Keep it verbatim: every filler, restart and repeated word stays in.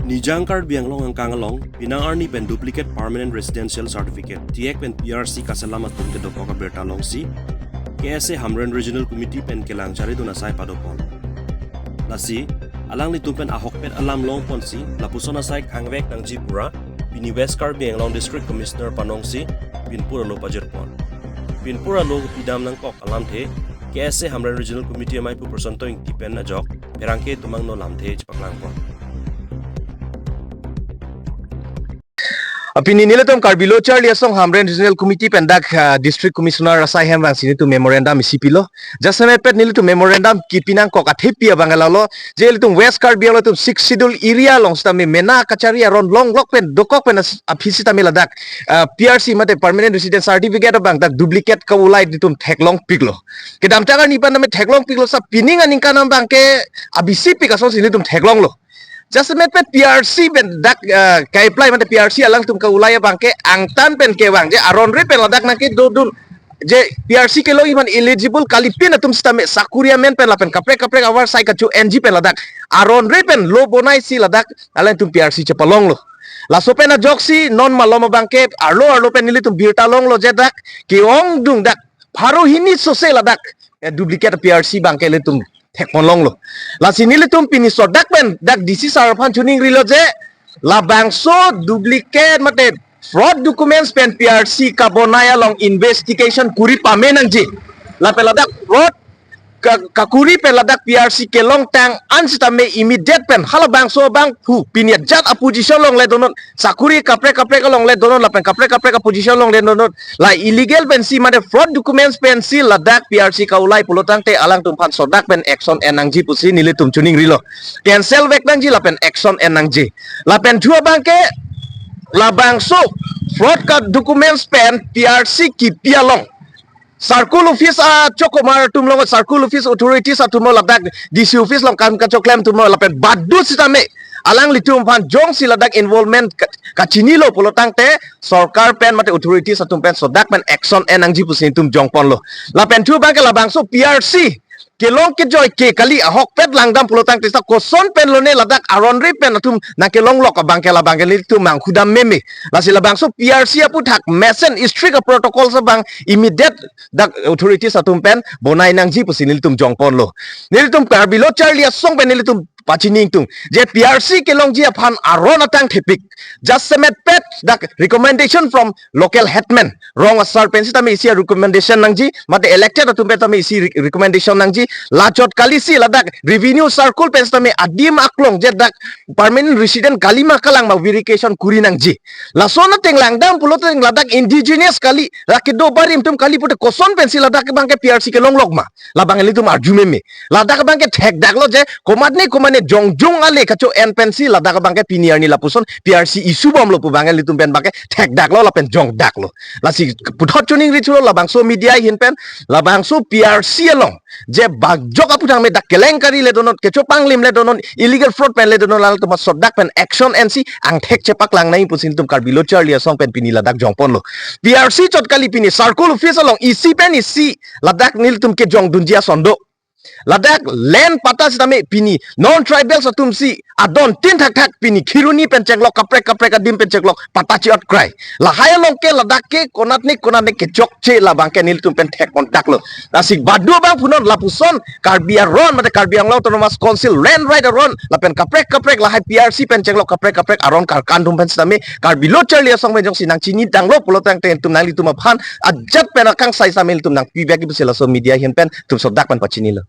Nijang Karbi Anglong angkang along, pinang arni pen duplicate permanent residential certificate, T X pen P R C kaselam atum kedokok abirta alongsi, K S A Hamren Regional Committee pen kelang charidun asai padopon. Lasi, alanglitum pen ahokpet alam longponsi, lapuson asai kangvek nangji pura, pini West Karbi Anglong District Commissioner panongsi, pinpur alo pajirpon. Pinpur alo pidam nangkok alamthe, K S A Hamren Regional Committee amei pu Prosanto Ingti pen ajok, pherangke atum angno lamthe chepaklangpon. Apini nelitum Karbi Lo Charli Asong Hamren Regional Committee pen dak, ah, District Commissioner asai hem vangsi nelitum memorandum isi pilo. Jasemet pet nelitum memorandum kipi nangkok athepi abang lalo, je ilitum West Karbi Anglong ilitum Sixth Schedule area along sitame mena kachari aron longlok pen dokok pen as-, aphi sitame ladak, ah, P R C mate Permanent Resident Certificate abang dak duplicate ka-ulai nelitum theklongpiklo. Kedamtang arni pen tame theklongpiklo, sa pining aningkan abangke abisipik asonsi nelitum theklonglo. Jasemet pet P R C pen dak, eh, ka-apply mate P R C alangtum ka-ulai abangke angtan pen kevang, je aron re pen ladak nangkedodun, je P R C kelongji aphan eligible kalipin atum sitame sakuri amen pen lapen kaprek kaprek avarsai kacho-enji pen ladak aron re pen lo bonaisi ladak alangtum P R C chepalonglo. Laso pen ajoksi non malom abangke arlo arlo pen nelitum birta longlo je dak ke-ongdung dak pharo hini sose ladak, eh, duplicate P R C abangke ilitum thekponlonglo. Lasi nelitum pini sodak pen dak D C sir aphan chuningrilo je labangso duplicate mate fraud documents pen P R C kabonai along investigation kuri pame nangji. Lapen ladak fraud ka-, kakuri pen ladak P R C kelongtang an sitame immediate pen halabangso abangphu pini ajat a-position along le donon, sakuri kaprek kaprek along le donon lapen kaprek kaprek a-position along le donon, la illegal pensi mate fraud documents pensi ladak P R C ka-ulai pulotangte alangtum aphan sodak pen action en nangji pusi nelitum chuningrilo. Cancel vek nangji lapen action en nangji. Lapen thu abangke labangso fraud ka-documents pen P R C kipi along circle office achokomar atum along, circle office authorities atum along, ladak D C office along kam kachoklem atum along lapen badu sitame alanglitum aphan jongsi ladak involvement ka-, kachinilo pulotangte sorkar pen mate authorities atum pen sodak pen action en nangji pusi nelitum jongponlo. Lapen thu abangke labangso P R C kelong kejoi ke kali, ahokpet langdam pulotangte sa koson pen lone ladak aron re pen atum nangkelonglok abangke labangke nelitum mangkhudam meme. Lasi labangso P R C aphuthak mesen strict a-protocols abang immediate dak authorities atum pen bonai nangji pusi nelitum jongponlo. Nelitum Karbi Lo Charli Asong pen nelitum pachini ingtung je P R C kelongji aphan aron atangthepik. Jasemet pet dak recommendation from local headman, rong asar pen sitame isi recommendation nangji, mate elected atum pen tame isi re-, recommendation nangji. Lachot kalisi ladak revenue circle pen sitame adim aklong je dak permanent resident kali ma kalang ma verification kuri nangji. Lason ateng langdam puloteng ladak indigenous kali, la kedo barim atum kali pute koson pensi ladak abangke P R C kelonglok ma? Labang nelitum arju meme. Ladak abangke thekdaklo je komatne komatne jongjong ale kacho-en pensi ladak abangke pini arni lapuson P R C issue bomlo pu abang nelitum pen abangke thekdaklo lapen jongdaklo. Lasi puthot chuningri thulo labangso media ahin pen, labangso P R C along je bajok aphuthak me dak kelengkari le donon, kechopanglim le donon, illegal fraud pen le donon, alangtum sodak pen action ensi angthek chepaklang nangji pusi nelitum Karbi Lo Charli Asong pen pini ladak jongponlo. P R C chot kali, pini circle office along isi pen isi ladak nelitum kejongdunji ason do. Ladak land patta sitame pini non tribals atumsi adon tin thakthak pini Kheroni pen chenglok, kaprek kaprek adim pen chenglok patta chi-ot krai. Lahai along ke ladak ke konatne konatne kechokche labangke nelitum pen thekpondaklo. Lasi badu abang punon lapuson Karbi aron mate Karbi Anglong Autonomous Council land right aron lapen kaprek kaprek lahai P R C pen chenglok kaprek kaprek aron karkan atum pen sitame Karbi Lo Charli Asong pen jongsi nangchinidanglo pulotangte nelitum nanglitum aphan ajat pen akangsai sitame nelitum nangpibek pusi laso media ahin pen nelitum sodak pen pachinilo.